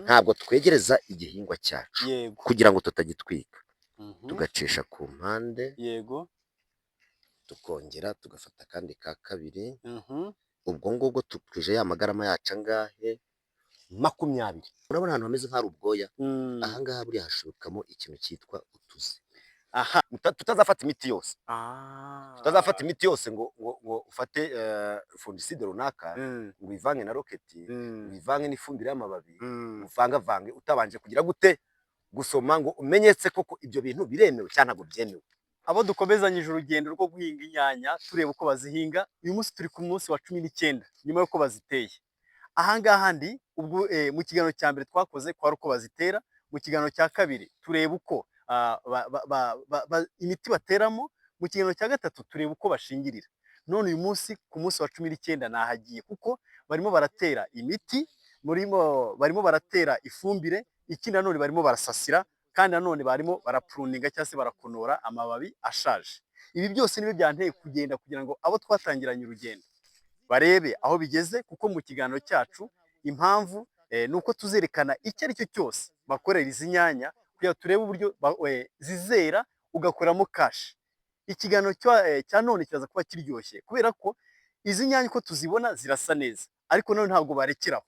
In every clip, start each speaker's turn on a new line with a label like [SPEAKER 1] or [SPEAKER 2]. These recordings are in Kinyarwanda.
[SPEAKER 1] Ntabwo twegereza igihingwa cyacu kugira ngo tutagitwika. Tugacisha ku mpande, tukongera tugafata akandi ka kabiri. Ubwo ngubwo tukwije ya magarama yacu angahe? 20. Urabona ahantu hameze nk'ahari ubwoya? Ahangaha buriya hashobokamo ikintu cyitwa utuzi. Tutazafata imiti yose, tutazafata imiti yose ngo ufate fongicide runaka, ngo uyivange na Rocket, uyivange n'ifumbire y'amababi, uvangavange utabanje kugira gute? Gusoma ngo umenyetse koko ibyo bintu biremewe cyangwa ntabwo byemewe.
[SPEAKER 2] Abo dukomezanyije urugendo rwo guhinga inyanya, tureba uko bazihinga, uyu munsi turi ku munsi wa 19 nyuma y'uko baziteye. Ahangaha ndi ubwo mu kiganiro cya mbere twakoze kwari uko bazitera, mu kiganiro cya kabiri tureba uko imiti bateramo, mu kiganiro cya gatatu tureba uko bashingirira. None uyu munsi ku munsi wa 19 nahagiye kuko barimo baratera imiti, barimo baratera ifumbire, ikindi nanone barimo barasasira, kandi nanone barimo barapruninga cyangwa se barakonora amababi ashaje. Ibi byose nibyo byanteye kugenda kugira ngo abo twatangiranye urugendo barebe aho bigeze, kuko mu kiganiro cyacu impamvu ni uko tuzerekana icyo ari cyo cyose bakorera izi nyanya kugira ngo turebe uburyo zizera ugakoramo cash. Ikiganiro cya none kiraza kuba kiryoshye kubera ko izi nyanya uko tuzibona zirasa neza, ariko none ntabwo barekeraho.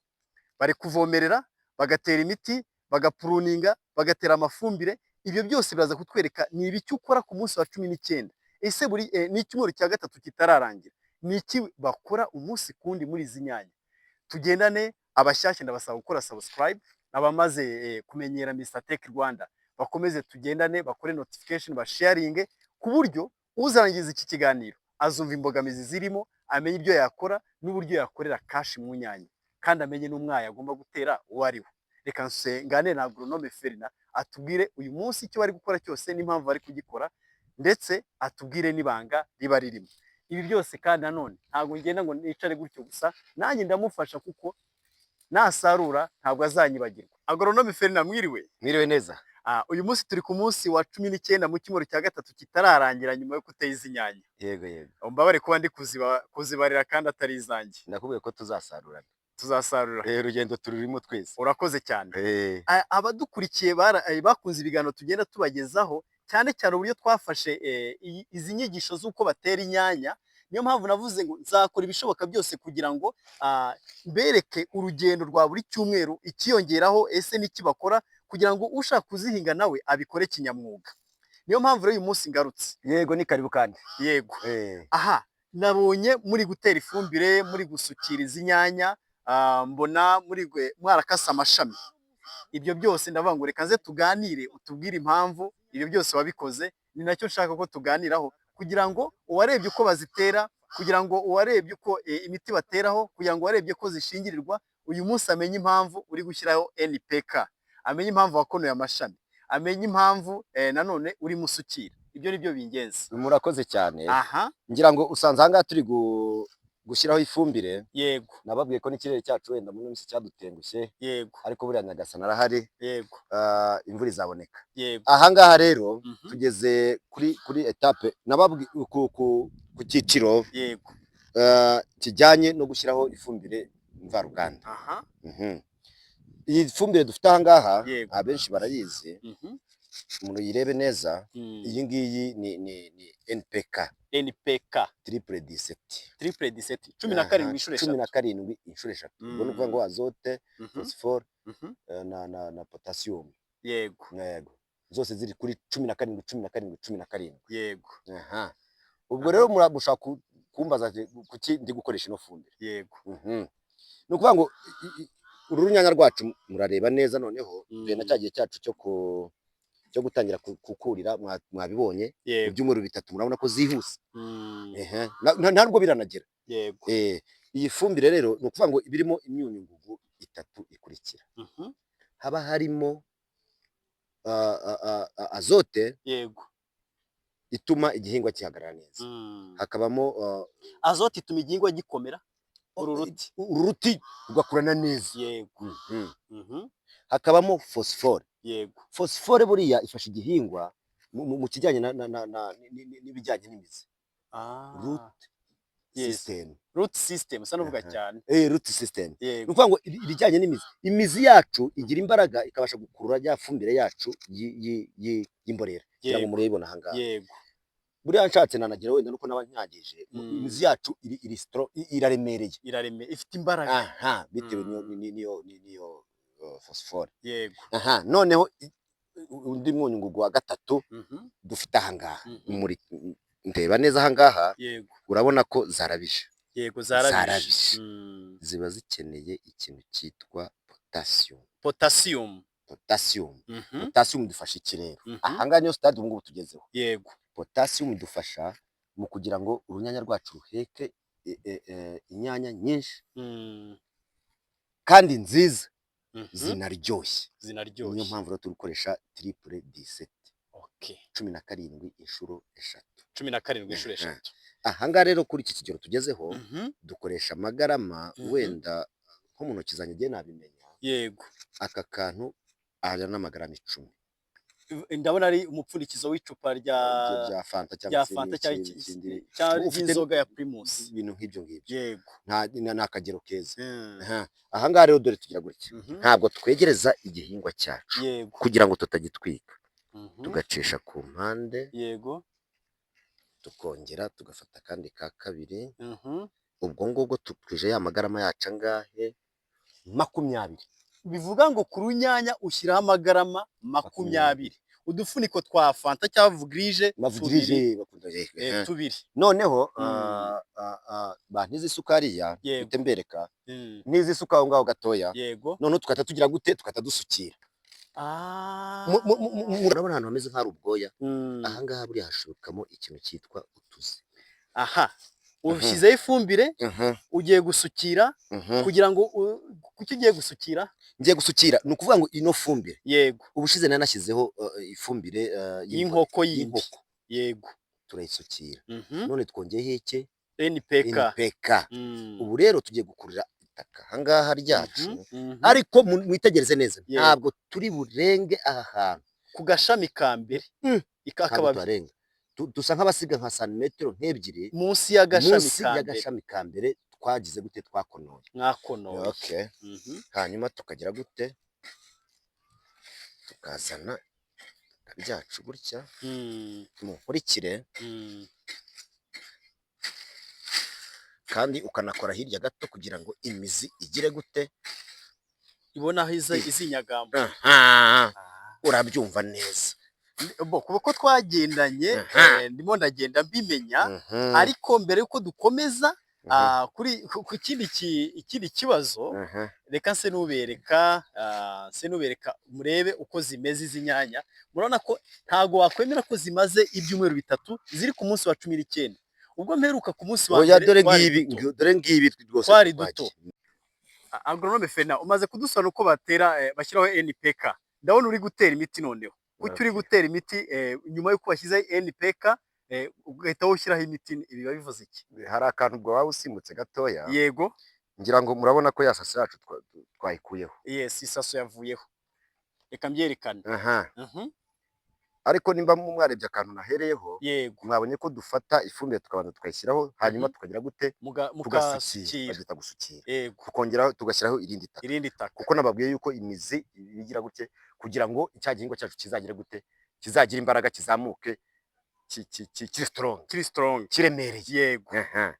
[SPEAKER 2] Bari kuvomerera, bagatera imiti, bagapruninga, bagatera amafumbire. Ibyo byose biraza kutwereka ni ibiki ukora ku munsi wa 19. Ese buri ni icyumweru cya gatatu kitararangira, ni iki bakora umunsi ku wundi muri izi nyanya? Tugendane. Abashyashya ndabasaba gukora subscribe, abamaze kumenyera Mr Tech Rwanda bakomeze tugendane, bakore notification, basharinge, ku buryo uzarangiza iki kiganiro azumva imbogamizi zirimo, amenye ibyo yakora n'uburyo yakorera cash mu nyanya, kandi amenye n'umwayi agomba gutera uwo ari we. Reka nganire na agronome Ferina, atubwire uyu munsi icyo bari gukora cyose n'impamvu bari kugikora, ndetse atubwire n'ibanga riba ririmo. Ibi byose kandi nanone ntabwo ngenda ngo nicare gutyo gusa, nanjye ndamufasha kuko nasarura ntabwo azanyibagirwa. Agronome Ferina, mwiriwe?
[SPEAKER 1] Mwiriwe neza.
[SPEAKER 2] Uyu munsi turi ku munsi wa 19 mu cyumweru cya gatatu kitararangira nyuma yo gutera izi nyanya.
[SPEAKER 1] Yego.
[SPEAKER 2] Umbabare kuba ndi kuzibarira kandi atari izanjye.
[SPEAKER 1] Ndakubwiye ko tuzasarurana.
[SPEAKER 2] Tuzasarura.
[SPEAKER 1] Urugendo tururimo twese.
[SPEAKER 2] Urakoze cyane. Abadukurikiye bakunze ibiganiro tugenda tubagezaho, cyane cyane uburyo twafashe izi nyigisho z'uko batera inyanya. Niyo mpamvu navuze ngo nzakora ibishoboka byose kugira ngo mbereke urugendo rwa buri cyumweru, ikiyongeraho ese n'iki bakora, kugira ngo ushaka kuzihinga nawe abikore kinyamwuga. Niyo mpamvu rero uyu munsi ngarutse.
[SPEAKER 1] Yego, ni karibu kandi.
[SPEAKER 2] Yego. Aha nabonye muri gutera ifumbire, muri gusukira izi nyanya, mbona muri mwarakase amashami. Ibyo byose ndavuga ngo reka nze tuganire, utubwire impamvu ibyo byose wabikoze. Ni nacyo nshaka ko tuganiraho, kugira ngo uwarebye uko bazitera, kugira ngo uwarebye uko imiti bateraho, kugira ngo uwarebye ko zishingirirwa, uyu munsi amenye impamvu uri gushyiraho NPK, amenye impamvu wakonoye amashami, amenye impamvu nanone urimo usukira. Ibyo ni byo bingenzi.
[SPEAKER 1] Murakoze cyane.
[SPEAKER 2] Aha.
[SPEAKER 1] Ngira ngo usanze ahangaha turi gushyiraho ifumbire. Nababwiye ko n'ikirere cyacu wenda muri minsi cyadutengushye, ariko buriya Nyagasani arahari. Imvura izaboneka. Ahangaha rero tugeze kuri étape nababwiye ku cyiciro kijyanye no gushyiraho ifumbire mvaruganda. Iyi fumbire dufite ahangaha, abenshi barayizi, umuntu yirebe neza. Iyi ngiyi ni NPK.
[SPEAKER 2] NPK.
[SPEAKER 1] Triple dix-sept.
[SPEAKER 2] Triple dix-sept, 17 inshuro
[SPEAKER 1] Cumi na
[SPEAKER 2] eshatu.
[SPEAKER 1] karindwi inshuro eshatu. Ubwo ni ukuvuga ngo azote, phosphore na potassium. Yego, zose ziri kuri 17, 17, 17. Aha ubwo rero mushobora kumbaza ati, kuki ndi gukoresha ino fumbire? Ni ukuvuga ngo uru runyanya rwacu murareba neza noneho mbere na cya gihe cyacu cyo gutangira kukurira mwabibonye mu byumweru 3, murabona ko zihuse. Ehe, ntabwo biranagera. Iyi fumbire rero ni ukuvuga ngo iba irimo imyunyu ngugu itatu ikurikira. Haba harimo azote ituma igihingwa gihagarara neza. Hakabamo
[SPEAKER 2] Azote ituma igihingwa gikomera, uru ruti.
[SPEAKER 1] Uru ruti rugakurana neza. Hakabamo phosphore. Phosphore buriya ifasha igihingwa mu kijyanye n'ibijyanye n'imizi. Root System.
[SPEAKER 2] Root system usa n'uvuga
[SPEAKER 1] Aha.
[SPEAKER 2] cyane.
[SPEAKER 1] Root system. Ni
[SPEAKER 2] Yego.
[SPEAKER 1] ukuvuga ngo ibijyanye n'imizi, imizi yacu igira imbaraga, ikabasha gukurura ya fumbire yacu y'imborera, kugira ngo murayibona aha ngaha. Buriya nshatse nanagira wenda nuko naba nyangije. Imizi yacu iri strong, iraremereye.
[SPEAKER 2] Irareme, ifite imbaraga.
[SPEAKER 1] Aha, bitewe n'iyo n'iyo phosphore. Aha noneho undi mwunyungugu wa gatatu dufite aha ngaha, muri ndeba neza aha ngaha, urabona ko zarabije.
[SPEAKER 2] Yego, zarabije.
[SPEAKER 1] Zarabije. Ziba zikeneye ikintu cyitwa potassium.
[SPEAKER 2] Potassium.
[SPEAKER 1] Potassium. Potassium idufasha iki rero? Aha ngaha niyo stade ubu ngubu tugezeho. Potassium idufasha mu kugira ngo urunyanya rwacu ruheke inyanya nyinshi kandi nziza, zinaryoshye. Niyo
[SPEAKER 2] Zinaryoshye.
[SPEAKER 1] mpamvu rero turi gukoresha triple 17, 17 inshuro 3.
[SPEAKER 2] 17 inshuro 3.
[SPEAKER 1] Aha ngaha rero kuri iki kigero tugezeho, dukoresha amagarama, wenda nko mu ntoki zanjye ngiye nabimenya. Aka kantu aya ni amagarama 10.
[SPEAKER 2] Ndabona ari umupfundikizo w'icupa rya
[SPEAKER 1] rya Fanta cyangwa
[SPEAKER 2] rya
[SPEAKER 1] se
[SPEAKER 2] Fanta cyangwa
[SPEAKER 1] n'ikindi
[SPEAKER 2] cyangwa
[SPEAKER 1] ufite
[SPEAKER 2] ry'inzoga ya Primus.
[SPEAKER 1] Ibintu nk'ibyo ngibyo. Nta ni akagero keza. Aha aha ngaha rero dore tugira gutya, ntabwo twegereza igihingwa cyacu kugira ngo tutagitwika, tugacisha ku mpande, tukongera tugafata akandi ka kabiri. Ubwo ngubwo tukwije ya magarama yacu angahe? 20.
[SPEAKER 2] Bivuga ngo ku runyanya ushyiraho amagarama 20, udufuniko twa Fanta cyangwa Vugirije tubiri.
[SPEAKER 1] Mavugirije bakunda.
[SPEAKER 2] Tubiri.
[SPEAKER 1] Noneho bantize isukari ya mpite mbereka ntize isuka aho ngaho gatoya. Noneho tugahita tugira gute? Tugahita dusukira. Murabona ahantu hameze nk'ahari ubwoya? Aha ngaha buriya hashobokamo ikintu cyitwa utuzi.
[SPEAKER 2] Aha ushyizeho ifumbire, ugiye gusukira kugira ngo kuki ugiye gusukira?
[SPEAKER 1] Ngiye gusukira, ni ukuvuga ngo ino fumbire, ubushize nari nashyizeho ifumbire
[SPEAKER 2] y'inkoko yindi.
[SPEAKER 1] Y'inkoko. Turayisukira. None twongeyeho iki?
[SPEAKER 2] NPK.
[SPEAKER 1] NPK. Ubu rero tugiye gukurura itaka aha ngaha ryacu, ariko mwitegereze neza, ntabwo turi burenge aha hantu.
[SPEAKER 2] Ku gashami ka mbere.
[SPEAKER 1] Ntabwo
[SPEAKER 2] Akababi.
[SPEAKER 1] tuharenga. Dusa nk'abasiga nka santimetero nk'ebyiri
[SPEAKER 2] munsi y'agashami
[SPEAKER 1] munsi
[SPEAKER 2] ka mbere.
[SPEAKER 1] Y'agashami ka mbere twagize gute? Twakonoye.
[SPEAKER 2] Mwakonoye.
[SPEAKER 1] Okay. Hanyuma tukagira gute? Tukazana itaka ryacu gutya. Munkurikire. Kandi ukanakora hirya gato kugira ngo imizi igire gute?
[SPEAKER 2] Ibona aho iza izinyagamba.
[SPEAKER 1] Aha, urabyumva neza.
[SPEAKER 2] Bo kuko twagendanye, ndimo ndagenda mbimenya. Ariko mbere yuko dukomeza kuri ku kindi ikindi kibazo, reka nse nubereka murebe uko zimeze izi nyanya. Murabona ko ntago wakwemera ko zimaze ibyumweru 3, ziri ku munsi wa 19. Ubwo mperuka ku munsi wa
[SPEAKER 1] Oya,
[SPEAKER 2] mbere
[SPEAKER 1] dore
[SPEAKER 2] twari
[SPEAKER 1] ngibi.
[SPEAKER 2] duto.
[SPEAKER 1] Dore ngibi rwose.
[SPEAKER 2] Twari
[SPEAKER 1] twagiye.
[SPEAKER 2] duto. Agronome Fena, umaze kudusobanura uko batera, bashyiraho NPK. Ndabona uri gutera imiti noneho. Kuki uri gutera imiti nyuma y'uko washyizeho NPK, ugahita ushyiraho imiti? Biba bivuze iki?
[SPEAKER 1] Hari akantu ubwo waba usimbutse gatoya. Ngira ngo murabona ko ya saso yacu twayikuyeho.
[SPEAKER 2] Yes, isaso yavuyeho, reka mbyerekane.
[SPEAKER 1] Aha. Ariko nimba mwarebye akantu nahereyeho, mwabonye ko dufata ifumbire tukabanza tukayishyiraho, hanyuma tukagira gute? Tugasukira.
[SPEAKER 2] Mugasukira.
[SPEAKER 1] Babyita gusukira. Tukongera tugashyiraho irindi taka.
[SPEAKER 2] Irindi taka.
[SPEAKER 1] Kuko nababwiye yuko imizi igira gute? Kugira ngo icya gihingwa cyacu kizagire gute? Kizagira imbaraga, kizamuke kiri strong.
[SPEAKER 2] Kiri strong.
[SPEAKER 1] Kiremereye. Aha.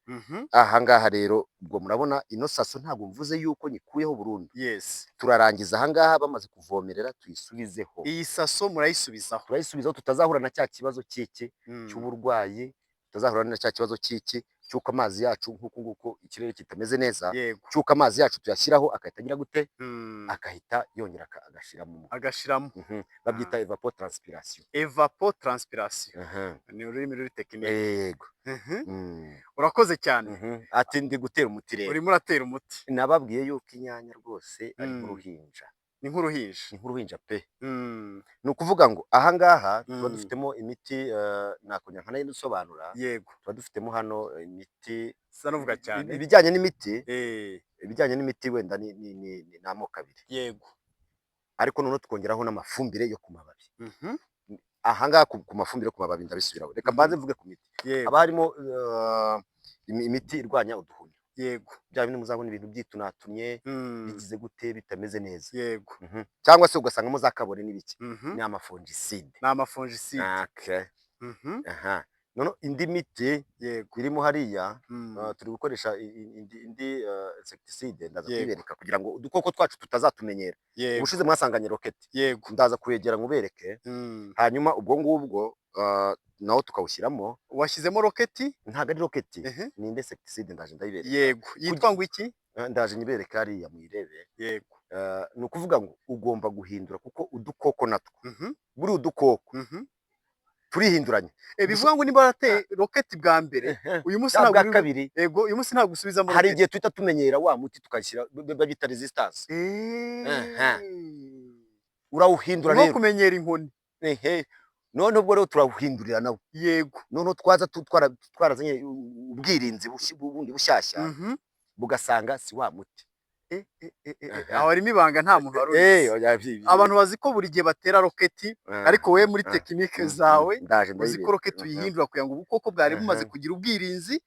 [SPEAKER 1] Aha ngaha rero ubwo murabona ino saso, ntabwo mvuze yuko nyikuyeho burundu. Turarangiza aha ngaha bamaze kuvomerera tuyisubizeho.
[SPEAKER 2] Iyi saso murayisubizaho.
[SPEAKER 1] Turayisubizaho, tutazahura na cya kibazo cy'iki? Cy'uburwayi. Tutazahura na cya kibazo cy'iki? Cy'uko amazi yacu, nk'uku nguku ikirere kitameze neza, cy'uko amazi yacu tuyashyiraho agahita agira gute? Agahita yongera agashiramo.
[SPEAKER 2] Agashiramo.
[SPEAKER 1] Babyita évapotranspiration.
[SPEAKER 2] Évapotranspiration ni ururimi ruri technique.
[SPEAKER 1] Yego.
[SPEAKER 2] Urakoze cyane.
[SPEAKER 1] Ati ndi gutera umuti rero.
[SPEAKER 2] Urimo uratera umuti.
[SPEAKER 1] Nababwiye yuko inyanya rwose ari nk'uruhinja.
[SPEAKER 2] Ni nk'uruhinja.
[SPEAKER 1] Ni nk'uruhinja pe. Ni ukuvuga ngo aha ngaha tuba dufitemo imiti, nakongera nkanayisobanura. Tuba dufitemo hano imiti.
[SPEAKER 2] Sa n'uvuga cyane.
[SPEAKER 1] Ibijyanye n'imiti, ibijyanye n'imiti wenda ni amoko abiri. Ariko noneho tukongeraho n'amafumbire yo ku mababi. Ahangaha ku mafumbire yo ku mababi ndabisubiraho, reka mbanze mvuge ku miti. Haba harimo imiti irwanya uduhumyo, bya bindi muzabona ibintu byitunatumye, bigize gute, bitameze neza. Cyangwa se ugasangamo za kabore n'ibiki, ni amafungicide.
[SPEAKER 2] Ni amafungicide.
[SPEAKER 1] Okay. Aha noneho indi miti irimo hariya, turi gukoresha indi insecticide, ndaza kuyibereka kugira ngo udukoko twacu tutazatumenyera. Ubushize mwasanganye Rocket. Ndaza kuyegera nkubereke. Hanyuma ubwo ngubwo nawo tukawushyiramo.
[SPEAKER 2] Washyizemo Rocket?
[SPEAKER 1] Ntabwo ari Rocket, ni indi insecticide, ndaje ndayibereka.
[SPEAKER 2] Yego, yitwa ngo iki?
[SPEAKER 1] Ndaje nyibereka hariya muyirebe. Ni ukuvuga ngo ugomba guhindura kuko udukoko natwo, buri udukoko turihinduranya.
[SPEAKER 2] Bivuga ngo niba warateye Rocket bwa mbere, uyu munsi
[SPEAKER 1] cyangwa
[SPEAKER 2] ntabwo
[SPEAKER 1] bwa kabiri,
[SPEAKER 2] yego, uyu munsi ntabwo usubizamo
[SPEAKER 1] hari
[SPEAKER 2] Rocket.
[SPEAKER 1] Igihe tuhita tumenyera wa muti tukashyira, babyita resistance. Urawuhindura
[SPEAKER 2] Ni nko
[SPEAKER 1] rero.
[SPEAKER 2] kumenyera inkoni.
[SPEAKER 1] Ehe, none ubwo rero turawuhindurira nawo. Noneho twaza twarazanye ubwirinzi bundi bushyashya, bugasanga si wa muti.
[SPEAKER 2] Aho harimo ibanga nta muntu wari ubizi.
[SPEAKER 1] Oya,
[SPEAKER 2] Abantu bazi ko buri gihe batera Rocket, ariko wowe muri technique zawe
[SPEAKER 1] ndaje
[SPEAKER 2] uzi ko
[SPEAKER 1] ndayibereka.
[SPEAKER 2] Rocket uyihindura kugira ngo ubukoko bwari bumaze kugira ubwirinzi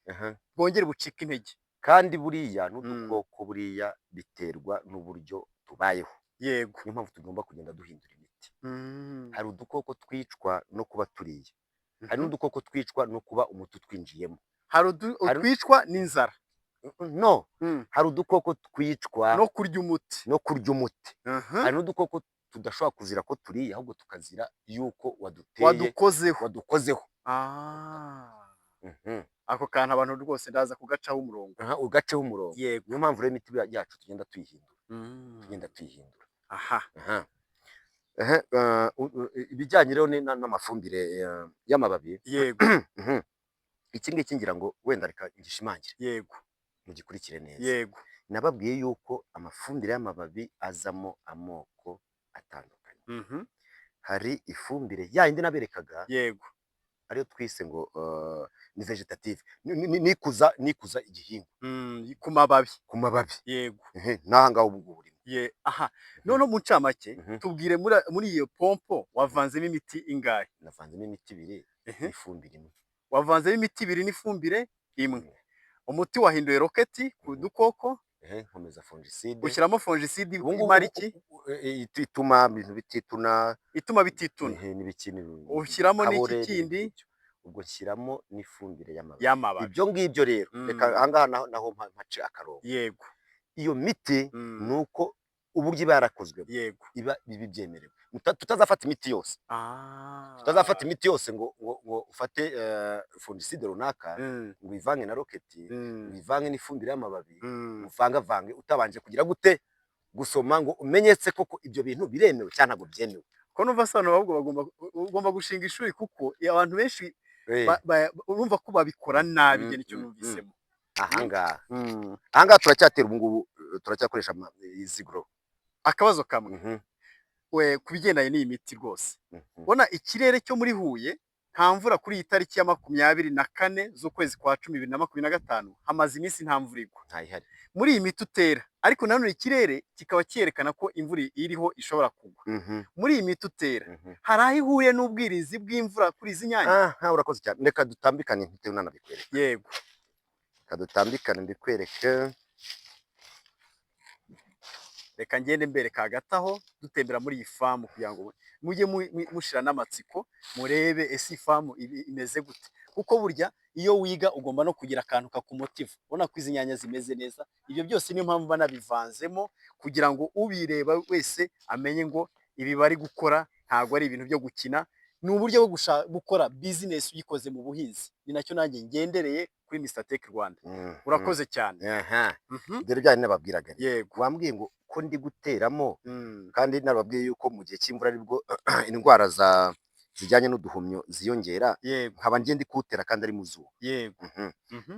[SPEAKER 2] bwongere bucike intege.
[SPEAKER 1] Kandi buriya n'udukoko buriya biterwa n'uburyo tubayeho. Niyo mpamvu tugomba kugenda duhindura imiti. Hari udukoko twicwa no kuba turiye, hari n'udukoko twicwa no kuba umuti utwinjiyemo.
[SPEAKER 2] Hari utwicwa n'inzara.
[SPEAKER 1] No, hari udukoko twicwa
[SPEAKER 2] no kurya umuti.
[SPEAKER 1] No kurya umuti. Hari n'udukoko tudashobora kuzira ko turiye, ahubwo tukazira yuko waduteye,
[SPEAKER 2] wadukozeho.
[SPEAKER 1] Wadukozeho.
[SPEAKER 2] Ako kantu abantu rwose ndaza kugacaho umurongo.
[SPEAKER 1] Aha, ugaceho umurongo. Niyo mpamvu rero imiti yacu tugenda tuyihindura, tugenda tuyihindura. Aha. Ehe, ibijyanye rero n'amafumbire y'amababi, iki ngiki ngira ngo wenda reka ngishimangire, mugikurikire neza. Nababwiye yuko amafumbire y'amababi azamo amoko atandukanye. Hari ifumbire ya yindi naberekaga, ariyo twise ngo ni vegetative, nikuza igihingwa.
[SPEAKER 2] Ku mababi.
[SPEAKER 1] Ku mababi. Ehe, n'aha ngaha ubu ngubu burimo.
[SPEAKER 2] Ye, aha noneho mu ncamake, tubwire muri iyo pompo wavanzemo imiti ingahe?
[SPEAKER 1] Navanzemo imiti ibiri n'ifumbire imwe.
[SPEAKER 2] Wavanzemo imiti ibiri n'ifumbire imwe. Umuti wahinduye Rocket ku dukoko.
[SPEAKER 1] Ehe, nkomeza fungicide.
[SPEAKER 2] Ushyiramo fungicide.
[SPEAKER 1] Ubu ngubu
[SPEAKER 2] Imara iki?
[SPEAKER 1] Ituma ibintu bitituna.
[SPEAKER 2] Ituma bitituna.
[SPEAKER 1] Ehe, n'ibiki
[SPEAKER 2] Ushyiramo n'iki
[SPEAKER 1] kabore
[SPEAKER 2] kindi?
[SPEAKER 1] n'ibintu nk'ibyo. Ubwo nshyiramo n'ifumbire y'amababi.
[SPEAKER 2] Y'amababi.
[SPEAKER 1] Ibyo ngibyo rero, reka ahangaha naho mpace akarongo. Iyo miti, ni uko uburyo iba yarakozwemo, iba bibi byemerewe. Tutazafata imiti yose, tutazafata imiti yose ngo ufate fungicide runaka, ngo uyivange na Rocket, uyivange n'ifumbire y'amababi, uvangavange utabanje kugira gute, gusoma ngo umenyetse koko ibyo bintu biremewe cyangwa ntabwo byemewe.
[SPEAKER 2] Ko numva asobanura, ahubwo bagomba, ugomba gushinga ishuri, kuko abantu benshi urumva ko babikora nabi. Njye nicyo numvisemo.
[SPEAKER 1] Ahangaha turacyatera ubu ngubu, turacyakoresha izi gro.
[SPEAKER 2] Akabazo kamwe, we ku bigendanye n'iyi miti rwose, ubona ikirere cyo muri Huye nta mvura kuri iyi tariki ya 24 z'ukwezi kwa cumi 2025, hamaze iminsi nta mvura igwa.
[SPEAKER 1] Ntayihari.
[SPEAKER 2] Muri iyi miti utera, ariko nanone ikirere kikaba cyerekana ko imvura iriho ishobora kugwa, muri iyi miti utera hari aho ihuriye n'ubwirinzi bw'imvura kuri izi nyanya?
[SPEAKER 1] Aha urakoze cyane, reka dutambikane mpite nanabikwereka. Reka dutambikane mbikwereke.
[SPEAKER 2] Reka ngende mbereka hagati aho dutembera muri iyi farm, kugira ngo mujye mushira n'amatsiko, murebe ese ifarm imeze gute, kuko burya iyo wiga ugomba no kugira akantu kakumotiva. Ubona ko izi nyanya zimeze neza. Ibyo byose niyo mpamvu banabivanzemo, kugira ngo ubireba wese amenye ngo ibi bari gukora ntabwo ari ibintu byo gukina, ni uburyo bwo gukora business uyikoze mu buhinzi. Ni nacyo nanjye ngendereye kuri Mr Tech Rwanda. Urakoze cyane.
[SPEAKER 1] Aha. Dore bya nababwiraga rero. Wambwiye ngo ko ndi guteramo, kandi nababwiye yuko mu gihe cy'imvura aribwo indwara za zijyanye n'uduhumyo ziyongera, nkaba ngiye ndi kuwutera kandi ari mu zuba.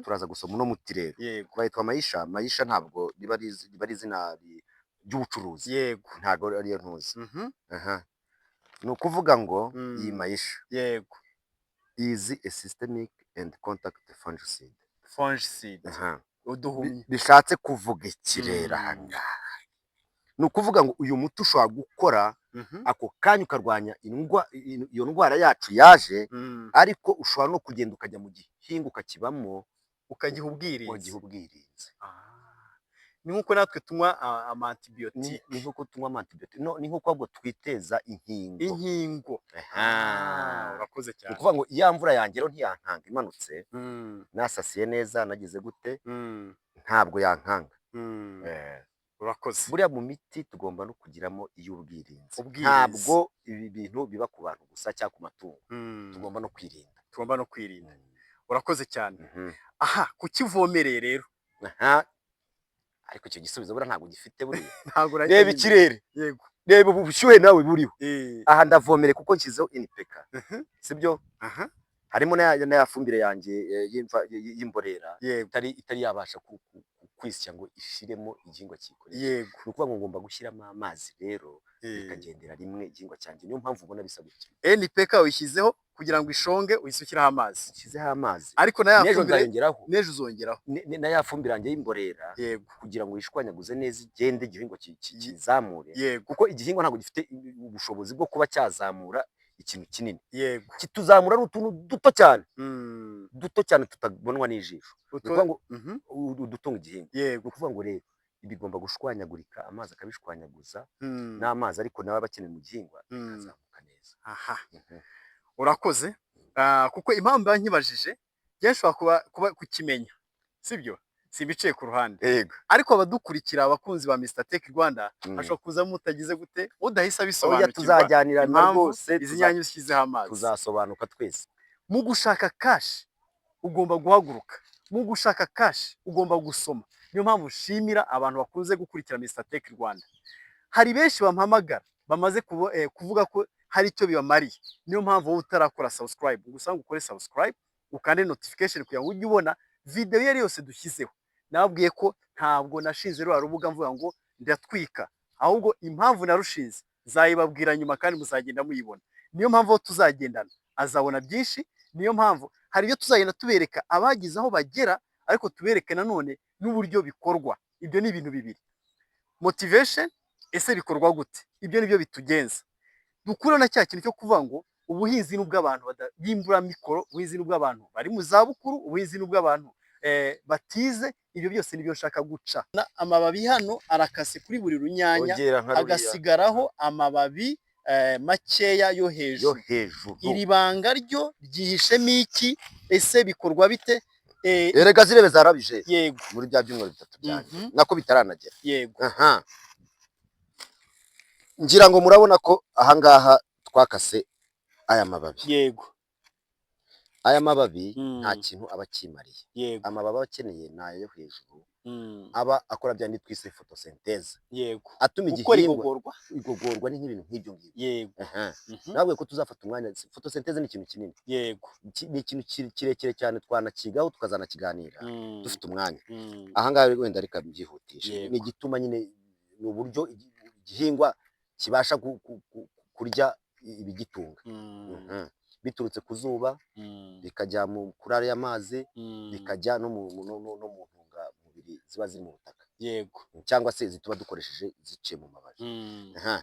[SPEAKER 1] Turaza gusoma uno muti rero. Bayitwa Mayisha. Mayisha ntabwo riba ari izina ry'ubucuruzi. Ntabwo ariyo ntuzi. Aha. Ni ukuvuga ngo iyi Mayisha is a systemic and contact fungicide.
[SPEAKER 2] Fungicide.
[SPEAKER 1] Aha.
[SPEAKER 2] Uduhumyo.
[SPEAKER 1] Bishatse kuvuga iki rero aha ngaha? Ni ukuvuga ngo uyu muti ushobora gukora Ako kanya ukarwanya iyo ndwara yacu yaje, ariko ushobora no kugenda ukajya mu gihingwa ukakibamo,
[SPEAKER 2] ukagiha ubwirinzi.
[SPEAKER 1] Ukagiha ubwirinzi.
[SPEAKER 2] Ni nk'uko natwe tunywa ama antibiotique.
[SPEAKER 1] Ni nk'uko tunywa ama antibiotique, no, ni nk'uko ahubwo twiteza inkingo.
[SPEAKER 2] Inkingo. Urakoze
[SPEAKER 1] Ni
[SPEAKER 2] cyane.
[SPEAKER 1] ukuvuga ngo ya mvura yanjye rero ntiyankanga imanutse, nasasiye neza, nagize gute, ntabwo yankanga.
[SPEAKER 2] Urakoze.
[SPEAKER 1] Buriya mu miti tugomba no kugiramo iy'ubwirinzi.
[SPEAKER 2] Ubwirinzi.
[SPEAKER 1] Ntabwo ibi bintu biba ku bantu gusa cyangwa ku matungo, tugomba no kwirinda.
[SPEAKER 2] Tugomba no kwirinda. Urakoze cyane. Aha kukivomereye rero?
[SPEAKER 1] Aha, ariko icyo gisubizo buriya ntabwo gifite buriya.
[SPEAKER 2] Ntabwo urahita
[SPEAKER 1] Reba
[SPEAKER 2] nyine.
[SPEAKER 1] ikirere, reba ubu bushyuhe nawe buriho. Aha ndavomere kuko nshyizeho NPK, sibyo?
[SPEAKER 2] Aha.
[SPEAKER 1] Harimo na ya fumbire yanjye y'imborera itari yabasha kwisya ngo ishiremo igihingwa cyikoreye. Ni ukuvuga ngo ngomba gushyiramo amazi rero, bikagendera rimwe igihingwa cyanjye. Niyo mpamvu ubona bisa gutya.
[SPEAKER 2] NPK uyishyizeho kugira ngo ishonge, uhise ushyiraho amazi.
[SPEAKER 1] Nshyizeho amazi.
[SPEAKER 2] Ariko na ya
[SPEAKER 1] N'ejo
[SPEAKER 2] fumbire
[SPEAKER 1] nzayongeraho.
[SPEAKER 2] N'ejo uzongeraho.
[SPEAKER 1] Na ya fumbire yanjye y'imborera, kugira ngo yishwanyaguze neza, igende igihingwa kizamure, kuko igihingwa ntabwo gifite ubushobozi bwo kuba cyazamura ikintu kinini. Kituzamura ari utuntu duto cyane, duto cyane tutabonwa n'ijisho. Ni ukuvuga ngo udutunga igihingwa. Ni ukuvuga ngo rero bigomba gushwanyagurika, amazi akabishwanyaguza, n'amazi ariko nawe aba akenewe mu gihingwa, bikazamuka neza.
[SPEAKER 2] Aha. Urakoze. Kuko impamvu mba nkibajije, njyewe nshobora kuba kukimenya, sibyo, simbiciye ku ruhande, ariko abadukurikira, abakunzi ba Mr Tech Rwanda, hashobora kuzamo utagize gute, udahise
[SPEAKER 1] Oya,
[SPEAKER 2] abisobanukirwa
[SPEAKER 1] tuzajyanirana
[SPEAKER 2] impamvu
[SPEAKER 1] rwose,
[SPEAKER 2] izi nyanya ushyizeho amazi.
[SPEAKER 1] Tuzasobanuka twese.
[SPEAKER 2] Mu gushaka cash ugomba guhaguruka, mu gushaka cash ugomba gusoma. Niyo mpamvu nshimira abantu bakunze gukurikira Mr Tech Rwanda. Hari benshi bampamagara bamaze kuvuga ko hari icyo bibamariye. Niyo mpamvu wowe utarakora subscribe, gusa ngo ukore subscribe, ukande notification kugira ngo ujye ubona video iyo ari yose dushyizeho. Nababwiye ko ntabwo nashinze ruriya rubuga mvuga ngo ndatwika, ahubwo impamvu narushinze nzayibabwira nyuma kandi muzagenda muyibona. Niyo mpamvu aho tuzagendana azabona byinshi. Niyo mpamvu hari ibyo tuzagenda tubereka abagize aho bagera, ariko tubereke nanone n'uburyo bikorwa. Ibyo ni ibintu bibiri: motivation, ese bikorwa gute? Ibyo nibyo bitugenza dukura na cya kintu cyo kuvuga ngo ubuhinzi ni ubw'abantu b'imburamikoro, ubuhinzi ni ubw'abantu bari mu zabukuru, ubuhinzi ni ubw'abantu batize. Ibyo byose nibyo nshaka guca. Amababi hano arakase kuri buri runyanya,
[SPEAKER 1] Ongera nka ruriya.
[SPEAKER 2] hagasigaraho amababi makeya yo
[SPEAKER 1] Yo
[SPEAKER 2] hejuru.
[SPEAKER 1] hejuru.
[SPEAKER 2] Iri banga ryo ryihishemo iki? Ese bikorwa bite?
[SPEAKER 1] Erega zirebe zarabije muri bya byumweru 3 byanjye, nako bitaranagera. Aha ngira ngo murabona ko ahangaha twakase aya mababi. Aya mababi nta kintu aba akimariye. Amababi aba akeneye ni ayo hejuru, aba akora bya bindi twise photosynthèse, atuma
[SPEAKER 2] gukora
[SPEAKER 1] igihingwa
[SPEAKER 2] igogorwa.
[SPEAKER 1] Igogorwa ni nk'ibintu nk'ibyo ngibyo. Aha. Nababwiye ko tuzafata umwanya. Photosynthèse ni ikintu kinini. Ni ikintu kirekire cyane, twanakigaho tukazanakiganira dufite umwanya. Ahangaha wenda reka mbyihutishe. Ni igituma nyine, ni uburyo igihingwa kibasha kurya ibigitunga. Biturutse ku zuba, bikajya kuri ariya mazi, bikajya no mu ntungamubiri ziba ziri mu butaka, cyangwa se izi tuba dukoresheje ziciye mu mababi. Aha.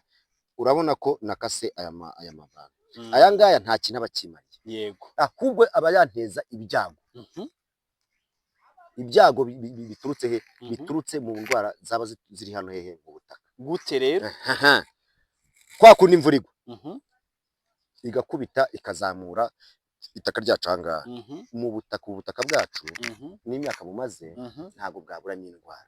[SPEAKER 1] Urabona ko nakase aya mababi. Aya ngaya nta kintu aba akimariye, ahubwo aba yanteza ibyago. Ibyago biturutse he? Biturutse mu ndwara zaba ziri hano hehe? Mu butaka.
[SPEAKER 2] Gute rero?
[SPEAKER 1] Aha. Kwa kundi imvura igwa, igakubita, ikazamura itaka ryacu aha ngaha mu butaka, ubutaka bwacu n'imyaka bumaze, ntabwo bwaburamo indwara.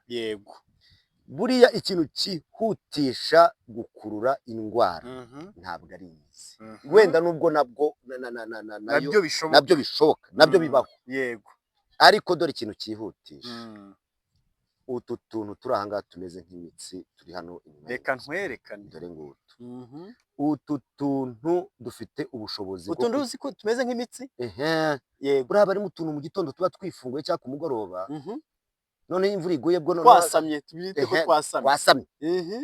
[SPEAKER 1] Buriya ikintu cyihutisha gukurura indwara ntabwo ari imizi, wenda nubwo nabwo nayo
[SPEAKER 2] Nabyo bishoboka.
[SPEAKER 1] Nabyo bishoboka, nabyo bibaho, ariko dore ikintu cyihutisha: utu tuntu turi aha ngaha tumeze nk'imitsi turi hano inyuma
[SPEAKER 2] Reka
[SPEAKER 1] y'inzu.
[SPEAKER 2] ntwerekane.
[SPEAKER 1] Dore ngutu utu tuntu dufite ubushobozi bwo
[SPEAKER 2] Utuntu uzi ko tumeze nk'imitsi.
[SPEAKER 1] Ehe. Buriya barimo utuntu mu gitondo tuba twifunguye cyangwa ku mugoroba, noneho imvura iguye bwo noneho
[SPEAKER 2] Twasamye, tubite ko
[SPEAKER 1] Ehe,
[SPEAKER 2] twasamye.
[SPEAKER 1] Twasamye.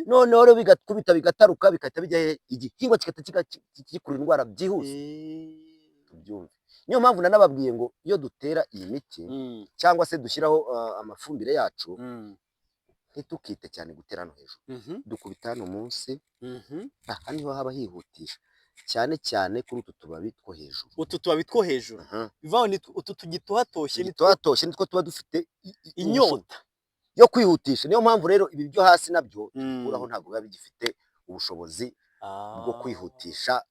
[SPEAKER 1] Noneho rero bigakubita, bigataruka, bigahita bijya he? Igihingwa kigahita gikurura indwara byihuse. Tubyumve. Niyo mpamvu nanababwiye ngo iyo dutera iyi miti cyangwa se dushyiraho amafumbire yacu, Ntitukite cyane gutera hano hejuru, dukubita hano munsi. Aha niho haba hihutisha cyane cyane kuri utu tubabi two hejuru.
[SPEAKER 2] Utu tubabi two hejuru, bivuga ngo ni utu tugitohatoshye nitwo
[SPEAKER 1] Tuhatoshye nitwo tuba dufite
[SPEAKER 2] inyota
[SPEAKER 1] yo kwihutisha. Niyo mpamvu rero ibi byo hasi nabyo tubikuraho, ntabwo biba bigifite ubushobozi bwo kwihutisha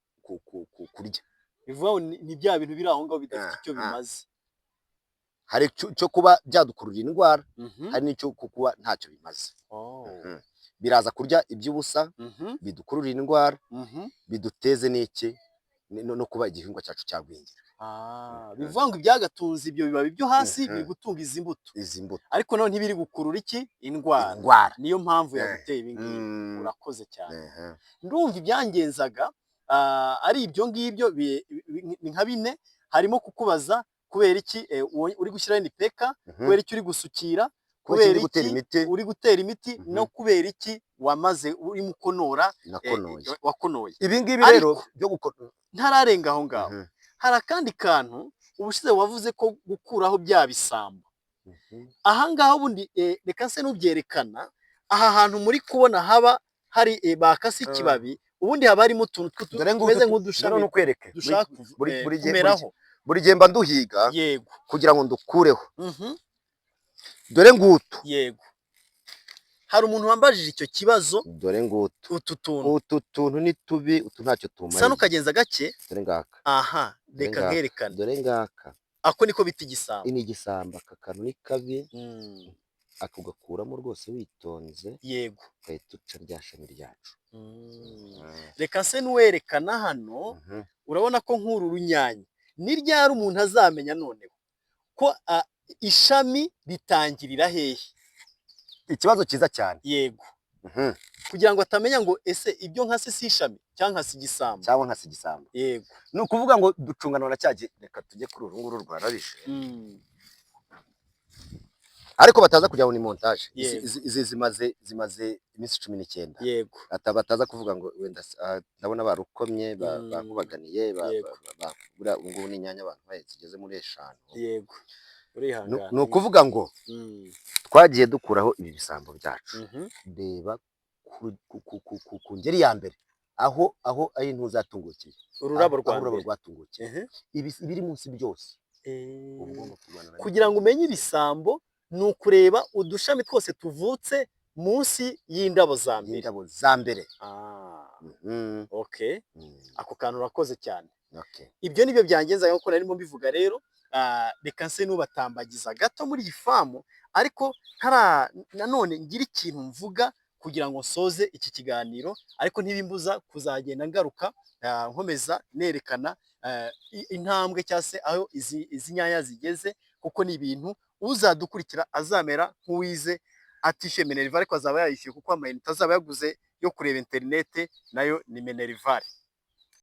[SPEAKER 1] kurya.
[SPEAKER 2] Bivuga ngo ni bya bintu biri aho ngaho bidafite icyo bimaze.
[SPEAKER 1] Hari icyo kuba byadukururira indwara, hari n'icyo kuba ntacyo bimaze. Biraza kurya iby'ubusa, bidukururira indwara, biduteze n'iki, no kuba igihingwa cyacu cyagwingira.
[SPEAKER 2] Bivuga ngo ibyagatunze ibyo bibabi byo hasi biri gutunga izi mbuto.
[SPEAKER 1] Izi mbuto.
[SPEAKER 2] Ariko none ntibiri gukurura iki? Indwara.
[SPEAKER 1] Indwara.
[SPEAKER 2] Niyo mpamvu yaguteye ibi ngibi. Urakoze cyane. Ndumva ibyangenzaga ari ibyo ngibyo, ni nka bine. Harimo kukubaza kubera iki uri gushyiraho NPK, kubera iki uri gusukira,
[SPEAKER 1] kubera
[SPEAKER 2] kubera
[SPEAKER 1] iki gutera
[SPEAKER 2] iki
[SPEAKER 1] imiti,
[SPEAKER 2] uri gutera imiti, no kubera iki wamaze urimo ukonora,
[SPEAKER 1] nakonoye.
[SPEAKER 2] Wakonoye.
[SPEAKER 1] Ibi ngibi
[SPEAKER 2] Ariko
[SPEAKER 1] rero byo gukora
[SPEAKER 2] ntararenga aho ngaho, hari akandi kantu ubushize wavuze ko gukuraho bya bisambo. Aha ngaha ubundi, reka nse n'ubyerekana. Aha hantu muri kubona haba hari bakase ikibabi, ubundi haba harimo utuntu
[SPEAKER 1] Dore ngutu
[SPEAKER 2] tumeze nk'udushami
[SPEAKER 1] dore nukwereke
[SPEAKER 2] dushaka
[SPEAKER 1] buri
[SPEAKER 2] kumeraho.
[SPEAKER 1] Buri gihe mba nduhiga kugira ngo ndukureho. Dore ngutu.
[SPEAKER 2] Yego, hari umuntu wambajije icyo kibazo.
[SPEAKER 1] Dore ngutu.
[SPEAKER 2] Utu tuntu.
[SPEAKER 1] Utu tuntu ni tubi, utu ntacyo
[SPEAKER 2] Sa
[SPEAKER 1] tumariye.
[SPEAKER 2] n'ukagenza gake.
[SPEAKER 1] Dore ngaka.
[SPEAKER 2] Aha.
[SPEAKER 1] Dore
[SPEAKER 2] Reka
[SPEAKER 1] ngaka.
[SPEAKER 2] nkerekane.
[SPEAKER 1] Dore ngaka.
[SPEAKER 2] Ako niko bita igisambo.
[SPEAKER 1] Ni igisambo. Aka kantu ni kabi. Aka ugakuramo rwose witonze, ugahita uca rya shami ryacu.
[SPEAKER 2] Reka se n'uwerekana hano. Urabona ko nk'uru runyanya, ni ryari umuntu azamenya noneho ko ishami ritangirira hehe?
[SPEAKER 1] Ikibazo cyiza cyane.
[SPEAKER 2] Kugira ngo atamenya ngo ese ibyo nkase si ishami cyangwa nkase igisambo?
[SPEAKER 1] Cyangwa nkase igisambo. Ni ukuvuga ngo ducungana na cya gihe. Reka tujye kuri uru nguru rwarabije, ariko bataza kugira ngo ni montage. Izi zimaze iminsi 19. Bataza kuvuga ngo wenda ndabona barukomye, bakubaganiye, buriya ubu ngubu ni inyanya abantu zigeze muri 5.
[SPEAKER 2] Yego, urihangana.
[SPEAKER 1] Ni ukuvuga ngo twagiye dukuraho ibi bisambo byacu. Reba ku ngeri ya mbere aho ari ntuzatungukiye,
[SPEAKER 2] ururabo
[SPEAKER 1] aho
[SPEAKER 2] rwa
[SPEAKER 1] ururabo
[SPEAKER 2] mbere
[SPEAKER 1] rwatungukiye, ibiri munsi byose uba ugomba kurwana nabyo.
[SPEAKER 2] Kugira ngo umenye ibisambo ni ukureba udushami twose tuvutse munsi y'indabo za mbere.
[SPEAKER 1] Y'indabo za mbere.
[SPEAKER 2] Okay. Ako kantu urakoze cyane. Ibyo nibyo byangenzaga nk'uko narimo mbivuga rero. Reka nse n'ubatambagiza gato muri iyi farm, ariko nanone ngira ikintu mvuga kugira ngo nsoze iki kiganiro, ariko ntibimbuza kuzagenda ngaruka, nkomeza nerekana intambwe cyangwa se aho izi nyanya zigeze, kuko ni ibintu uzadukurikira azamera nk'uwize atishyuye minerval, ariko azaba yayishyuye, kuko amayinite azaba yaguze yo kureba interinete nayo ni minerval.